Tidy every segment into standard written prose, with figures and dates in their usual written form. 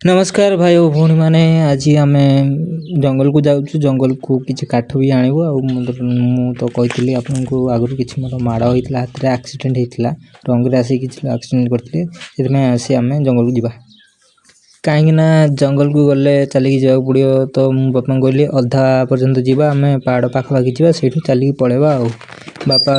ନମସ୍କାର ଭାଇ ଓ ଭଉଣୀମାନେ, ଆଜି ଆମେ ଜଙ୍ଗଲକୁ ଯାଉଛୁ। ଜଙ୍ଗଲକୁ କିଛି କାଠ ବି ଆଣିବୁ। ଆଉ ମୁଁ ତ କହିଥିଲି ଆପଣଙ୍କୁ ଆଗରୁ, କିଛି ମୋର ମାଡ଼ ହେଇଥିଲା ହାତରେ, ଆକ୍ସିଡେଣ୍ଟ ହେଇଥିଲା। ରଙ୍ଗରେ ଆସିକି କିଛି ଆକ୍ସିଡେଣ୍ଟ କରିଥିଲି। ସେଥିପାଇଁ ଆସି ଆମେ ଜଙ୍ଗଲକୁ ଯିବା, କାହିଁକିନା ଜଙ୍ଗଲକୁ ଗଲେ ଚାଲିକି ଯିବାକୁ ପଡ଼ିବ। ତ ମୁଁ ବାପାଙ୍କୁ କହିଲି, ଅଧା ପର୍ଯ୍ୟନ୍ତ ଯିବା, ଆମେ ପାହାଡ଼ ପାଖାପାଖି ଯିବା, ସେଇଠୁ ଚାଲିକି ପଳେଇବା। ଆଉ ବାପା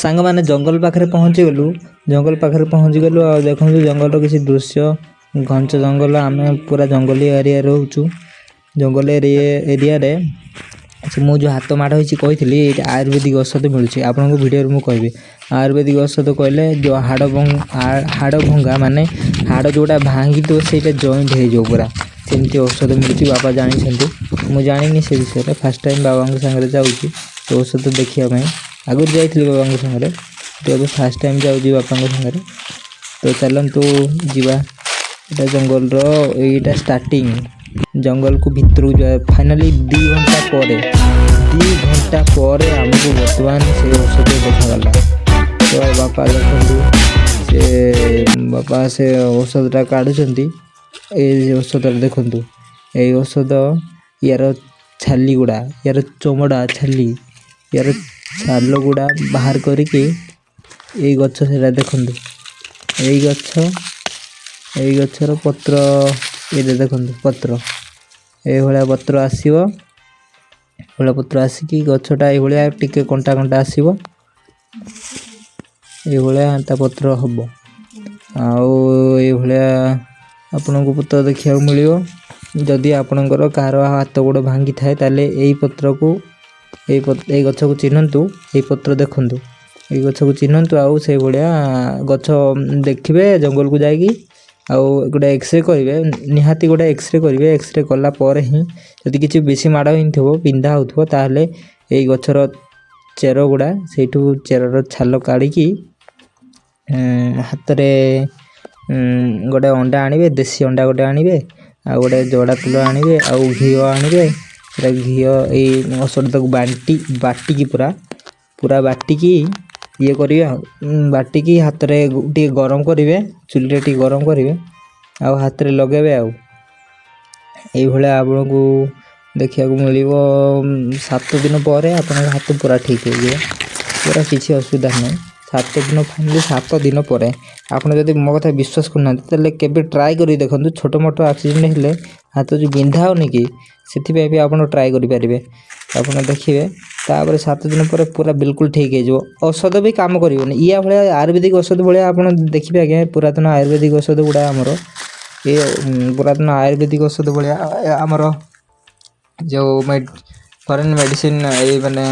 ସାଙ୍ଗମାନେ ଜଙ୍ଗଲ ପାଖରେ ପହଞ୍ଚିଗଲୁ। ଜଙ୍ଗଲ ପାଖରେ ପହଞ୍ଚିଗଲୁ ଆଉ ଦେଖନ୍ତୁ ଜଙ୍ଗଲର କିଛି ଦୃଶ୍ୟ। ଘଞ୍ଚ ଜଙ୍ଗଲ, ଆମେ ପୁରା ଜଙ୍ଗଲି ଏରିଆରେ ରହୁଛୁ। ଜଙ୍ଗଲ ଏରିଆରେ ସେ ମୁଁ ଯେଉଁ ହାତ ମାଡ଼ ହେଇଛି କହିଥିଲି, ଏଇଠି ଆୟୁର୍ବେଦିକ ଔଷଧ ମିଳୁଛି। ଆପଣଙ୍କୁ ଭିଡ଼ିଓରେ ମୁଁ କହିବି। ଆୟୁର୍ବେଦିକ ଔଷଧ କହିଲେ ଯେଉଁ ହାଡ଼ ଭଙ୍ଗା, ମାନେ ହାଡ଼ ଯେଉଁଟା ଭାଙ୍ଗିଥିବ, ସେଇଟା ଜଏଣ୍ଟ ହେଇଯିବ ପୁରା, ସେମିତି ଔଷଧ ମିଳୁଛି। ବାପା ଜାଣିଛନ୍ତି, ମୁଁ ଜାଣିନି ସେ ବିଷୟରେ। ଫାର୍ଷ୍ଟ ଟାଇମ୍ ବାବାଙ୍କ ସାଙ୍ଗରେ ଯାଉଛି ସେ ଔଷଧ ଦେଖିବା ପାଇଁ। ଆଗରୁ ଯାଇଥିଲି ବାବାଙ୍କ ସାଙ୍ଗରେ, ତ ଏବେ ଫାର୍ଷ୍ଟ ଟାଇମ୍ ଯାଉଛି ବାପାଙ୍କ ସାଙ୍ଗରେ। ତ ଚାଲନ୍ତୁ ଯିବା। ଏଇଟା ଜଙ୍ଗଲର ଏଇଟା ଷ୍ଟାର୍ଟିଂ, ଜଙ୍ଗଲକୁ ଭିତରକୁ ଯିବା। ଫାଇନାଲି 2 ଘଣ୍ଟା ପରେ, 2 ଘଣ୍ଟା ପରେ ଆମକୁ ବର୍ତ୍ତମାନ ସେ ଔଷଧ ଦେଖାଗଲା। ତ ବାପା ଦେଖନ୍ତୁ, ସେ ବାପା ସେ ଔଷଧଟା କାଢ଼ୁଛନ୍ତି। ଏଇ ଔଷଧଟା ଦେଖନ୍ତୁ, ଏଇ ଔଷଧ, ୟାର ଛାଲି ଗୁଡ଼ା, ୟାର ଚମଡ଼ା, ଛାଲି, ୟାର ଛାଲ ଗୁଡ଼ା ବାହାର କରିକି ଏଇ ଗଛ, ସେଇଟା ଦେଖନ୍ତୁ, ଏଇ ଗଛ, ଏଇ ଗଛର ପତ୍ର ଏଇଟା ଦେଖନ୍ତୁ। ପତ୍ର ଏଇଭଳିଆ ପତ୍ର ଆସିବ। ଏଇଭଳିଆ ପତ୍ର ଆସିକି ଗଛଟା ଏଇଭଳିଆ ଟିକେ କଣ୍ଟା କଣ୍ଟା ଆସିବ। ଏଇଭଳିଆ ତା ପତ୍ର ହବ ଆଉ ଏଇଭଳିଆ ଆପଣଙ୍କୁ ପତ୍ର ଦେଖିବାକୁ ମିଳିବ। ଯଦି ଆପଣଙ୍କର କାହାର ହାତ ଗୋଡ଼ ଭାଙ୍ଗିଥାଏ, ତାହେଲେ ଏଇ ପତ୍ରକୁ, ଏଇ ଗଛକୁ ଚିହ୍ନନ୍ତୁ। ଏଇ ପତ୍ର ଦେଖନ୍ତୁ, ଏଇ ଗଛକୁ ଚିହ୍ନନ୍ତୁ ଆଉ ସେଇଭଳିଆ ଗଛ ଦେଖିବେ ଜଙ୍ଗଲକୁ ଯାଇକି। ଆଉ ଗୋଟେ ଏକ୍ସରେ କରିବେ, ନିହାତି ଗୋଟେ ଏକ୍ସରେ କରିବେ। ଏକ୍ସରେ କଲା ପରେ ହିଁ ଯଦି କିଛି ବେଶୀ ମାଡ଼ ହେଇଥିବ, ବିନ୍ଧା ହେଉଥିବ, ତାହେଲେ ଏଇ ଗଛର ଚେର ଗୁଡ଼ା, ସେଇଠୁ ଚେରର ଛାଲ କାଢ଼ିକି ହାତରେ ଗୋଟେ ଅଣ୍ଡା ଆଣିବେ, ଦେଶୀ ଅଣ୍ଡା ଗୋଟେ ଆଣିବେ, ଆଉ ଗୋଟେ ଜଡ଼ା ତେଲ ଆଣିବେ ଆଉ ଘିଅ ଆଣିବେ। ସେଇଟା ଘିଅ, ଏଇ ଔଷଧଟାକୁ ବାଣ୍ଟି ବାଟିକି, ପୁରା ପୁରା ବାଟିକି ଇଏ କରିବେ। ଆଉ ବାଟିକି ହାତରେ ଟିକେ ଗରମ କରିବେ, ଚୁଲିରେ ଟିକେ ଗରମ କରିବେ ଆଉ ହାତରେ ଲଗାଇବେ। ଆଉ ଏଇଭଳିଆ ଆପଣଙ୍କୁ ଦେଖିବାକୁ ମିଳିବ। 7 ଦିନ ପରେ ଆପଣଙ୍କ ହାତ ପୁରା ଠିକ୍ ହେଇଯିବ, ପୁରା କିଛି ଅସୁବିଧା ନାହିଁ। 7 ଦିନ, ଫାଇନାଲି 7 ଦିନ ପରେ। ଆପଣ ଯଦି ମୋ କଥା ବିଶ୍ୱାସ କରୁନାହାନ୍ତି, ତାହେଲେ କେବେ ଟ୍ରାଏ କରି ଦେଖନ୍ତୁ। ଛୋଟ ମୋଟ ଆକ୍ସିଡେଣ୍ଟ ହେଲେ ହାତ ଯେଉଁ ବିନ୍ଧା ହେଉନି କି, ସେଥିପାଇଁ ବି ଆପଣ ଟ୍ରାଏ କରିପାରିବେ। ଆପଣ ଦେଖିବେ, ତାପରେ 7 ଦିନ ପରେ ପୁରା ବିଲକୁଲ ଠିକ୍ ହେଇଯିବ। ଔଷଧ ବି କାମ କରିବନି ଇଆ ଭଳିଆ, ଆୟୁର୍ବେଦିକ ଔଷଧ ଭଳିଆ। ଆପଣ ଦେଖିବେ ଆଜ୍ଞା, ପୁରାତନ ଆୟୁର୍ବେଦିକ ଔଷଧ ଗୁଡ଼ା ଆମର ଏ ପୁରାତନ ଆୟୁର୍ବେଦିକ ଔଷଧ ଭଳିଆ ଆମର ଯେଉଁ ଫରେନ୍ ମେଡ଼ିସିନ୍, ଏଇ ମାନେ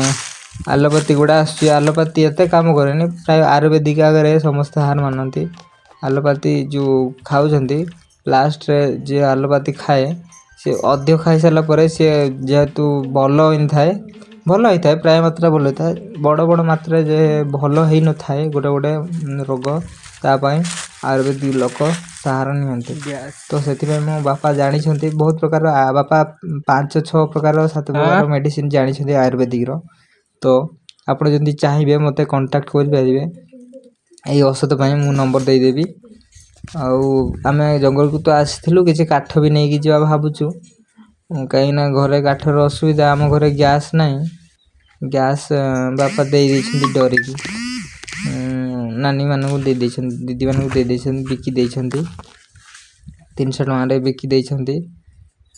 ଆଲୋପାଥି ଗୁଡ଼ା ଆସୁଛି, ଆଲୋପାଥି ଏତେ କାମ କରେନି। ପ୍ରାୟ ଆୟୁର୍ବେଦିକ ଆଗରେ ସମସ୍ତେ ହାର ମାନନ୍ତି। ଆଲୋପାଥି ଯେଉଁ ଖାଉଛନ୍ତି, ଲାଷ୍ଟରେ ଯିଏ ଆଲୋପାଥି ଖାଏ, ସେ ଅଧିକ ଖାଇସାରିଲା ପରେ ସିଏ ଯେହେତୁ ଭଲ ହେଇନଥାଏ, ଭଲ ହେଇଥାଏ, ପ୍ରାୟ ମାତ୍ରା ଭଲ ହେଇଥାଏ, ବଡ଼ ବଡ଼ ମାତ୍ରାରେ ଯେ ଭଲ ହେଇନଥାଏ ଗୋଟେ ଗୋଟେ ରୋଗ, ତା ପାଇଁ ଆୟୁର୍ବେଦିକ ଲୋକ ସାହାରା ନିଅନ୍ତି। ତ ସେଥିପାଇଁ ମୋ ବାପା ଜାଣିଛନ୍ତି ବହୁତ ପ୍ରକାର। ବାପା ପାଞ୍ଚ ଛଅ ପ୍ରକାର, ସାତ ପ୍ରକାର ମେଡ଼ିସିନ୍ ଜାଣିଛନ୍ତି ଆୟୁର୍ବେଦିକର। ତ ଆପଣ ଯଦି ଚାହିଁବେ, ମୋତେ କଣ୍ଟାକ୍ଟ କରିପାରିବେ ଏଇ ଔଷଧ ପାଇଁ, ମୁଁ ନମ୍ବର ଦେଇଦେବି। ଆଉ ଆମେ ଜଙ୍ଗଲକୁ ତ ଆସିଥିଲୁ, କିଛି କାଠ ବି ନେଇକି ଯିବା ଭାବୁଛୁ, କାହିଁକିନା ଘରେ କାଠର ଅସୁବିଧା। ଆମ ଘରେ ଗ୍ୟାସ୍ ନାହିଁ। ଗ୍ୟାସ୍ ବାପା ଦେଇ ଦେଇଛନ୍ତି ଡରିକି, ନାନୀମାନଙ୍କୁ ଦେଇ ଦେଇଛନ୍ତି, ଦିଦିମାନଙ୍କୁ ଦେଇ ଦେଇଛନ୍ତି, ବିକି ଦେଇଛନ୍ତି। 300 ଟଙ୍କାରେ ବିକି ଦେଇଛନ୍ତି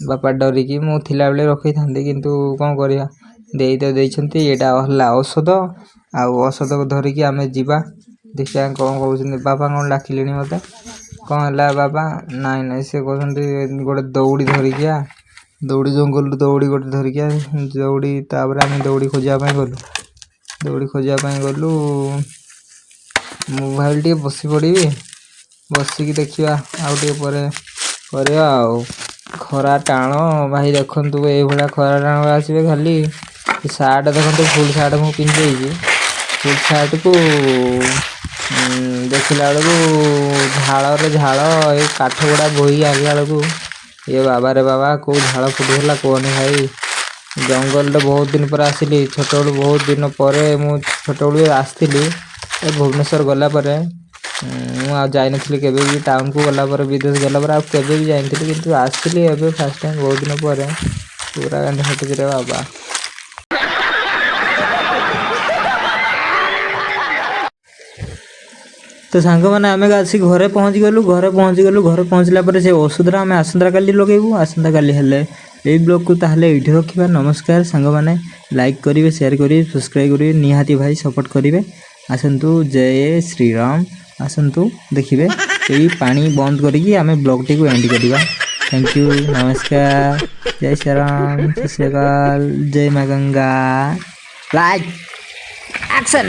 ବାପା ଡରିକି। ମୁଁ ଥିଲାବେଳେ ରଖିଥାନ୍ତି, କିନ୍ତୁ କ'ଣ କରିବା, ଦେଇ ତ ଦେଇଛନ୍ତି। ଏଇଟା ହେଲା ଔଷଧ। ଆଉ ଔଷଧକୁ ଧରିକି ଆମେ ଯିବା, ଦେଖିବା କ'ଣ କହୁଛନ୍ତି ବାପା। କ'ଣ ଡାକିଲେଣି ମୋତେ? କ'ଣ ହେଲା ବାପା? ନାଇଁ ନାଇଁ, ସେ କହୁଛନ୍ତି ଗୋଟେ ଦଉଡ଼ି ଧରିକି ଆ, ଦଉଡ଼ି, ଜଙ୍ଗଲରୁ ଦଉଡ଼ି ଗୋଟେ ଧରିକି ଆ, ଦଉଡ଼ି। ତାପରେ ଆମେ ଦଉଡ଼ି ଖୋଜିବା ପାଇଁ ଗଲୁ। ଦଉଡ଼ି ଖୋଜିବା ପାଇଁ ଗଲୁ। ମୁଁ ଭାବିଲି ଟିକେ ବସି ପଡ଼ିବି, ବସିକି ଦେଖିବା, ଆଉ ଟିକେ ପରେ କରିବା। ଆଉ ଖରା ଟାଣ ଭାଇ, ଦେଖନ୍ତୁ, ଏଇଭଳିଆ ଖରା ଟାଣ ଆସିବେ। ଖାଲି ସାର୍ଟ ଦେଖନ୍ତୁ, ଫୁଲ୍ ସାର୍ଟ ମୁଁ ପିନ୍ଧିଦେଇଛି। ଫୁଲ୍ ସାର୍ଟକୁ ଦେଖିଲା ବେଳକୁ ଝାଳରେ ଝାଳ। ଏଇ କାଠ ଗୁଡ଼ା ବୋହିକି ଆଣିଲା ବେଳକୁ ଇଏ ବାବାରେ ବାବା, କେଉଁ ଝାଳ ଫୁଟୁଥିଲା କୁହନି ଭାଇ। ଜଙ୍ଗଲରେ ବହୁତ ଦିନ ପରେ ଆସିଲି। ଛୋଟବେଳୁ, ବହୁତ ଦିନ ପରେ, ମୁଁ ଛୋଟବେଳୁ ଆସିଥିଲି। ଏ ଭୁବନେଶ୍ୱର ଗଲା ପରେ ମୁଁ ଆଉ ଯାଇନଥିଲି କେବେ ବି ଟାଉନକୁ ଗଲା ପରେ, ବିଦେଶ ଗଲା ପରେ ଆଉ କେବେ ବି ଯାଇନଥିଲି। କିନ୍ତୁ ଆସିଲି ଏବେ ଫାର୍ଷ୍ଟ ଟାଇମ୍ ବହୁତ ଦିନ ପରେ। ପୁରା ଗାଣ୍ଡି ଫାଟୁଛି ରେ ବାବା। ତ ସାଙ୍ଗମାନେ, ଆମେ ଆସି ଘରେ ପହଞ୍ଚିଗଲୁ। ଘରେ ପହଞ୍ଚିଗଲୁ। ଘରେ ପହଞ୍ଚିଲା ପରେ ସେ ଔଷଧଟା ଆମେ ଆସନ୍ତାକାଲି ଲଗେଇବୁ। ଆସନ୍ତାକାଲି ହେଲେ ଏଇ ବ୍ଲଗ୍କୁ ତାହେଲେ ଏଇଠି ରଖିବା। ନମସ୍କାର ସାଙ୍ଗମାନେ। ଲାଇକ୍ କରିବେ, ସେୟାର କରିବେ, ସବସ୍କ୍ରାଇବ୍ କରିବେ, ନିହାତି ଭାଇ ସପୋର୍ଟ କରିବେ। ଆସନ୍ତୁ, ଜୟ ଶ୍ରୀରାମ। ଆସନ୍ତୁ ଦେଖିବେ, ଏଇ ପାଣି ବନ୍ଦ କରିକି ଆମେ ବ୍ଲଗ୍ଟିକୁ ଏଣ୍ଡ କରିବା। Thank you, ନମସ୍କାର, ଜୟ ଶ୍ରୀରାମ, ସତ ଶ୍ରୀ ଅକାଲ, ଜୟ ମା ଗଙ୍ଗା। Like, action.